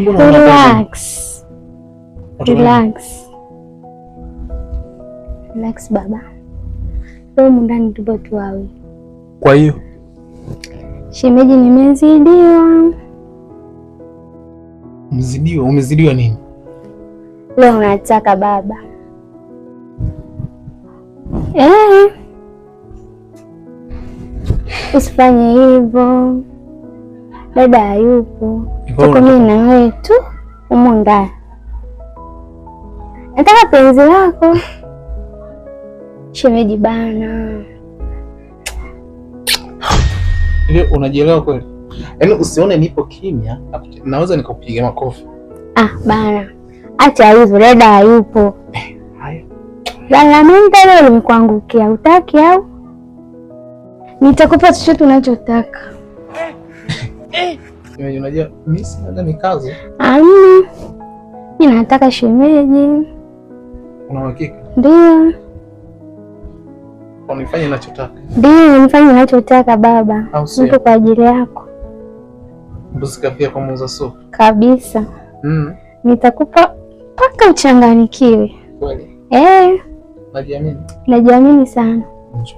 Mbona una Relax. Unataka nini? Relax. Relax baba. Leo humu ndani tupo tu wawili. Kwa hiyo Shemeji, nimezidiwa. mzidiwa, umezidiwa nini? Leo nataka baba. Eh. Usifanye hivyo. Dada hayupo. Kwa Tuko hiyo mimi na wewe tu humu ndani. Nataka penzi lako. Shemeji bana. Hivi unajielewa kweli? Yaani usione nipo kimya, naweza nikakupiga makofi. Ah, bana. Acha hivyo, dada hayupo. Haya. Lalamika leo limekuangukia, utaki au? Nitakupa chochote unachotaka. Shemeji, unajua mimi sina mikazo. Amna. Mimi nataka shemeji. Una uhakika? Ndio. Unifanye ninachotaka. Ndio, nifanye unachotaka baba. Au sio? Nipo kwa ajili yako Mbuzi kafia kwa muuza supu. kabisa. Mm. Nitakupa mpaka uchanganikiwe. Kweli. Eh, Najiamini. najiamini sana. Njoo.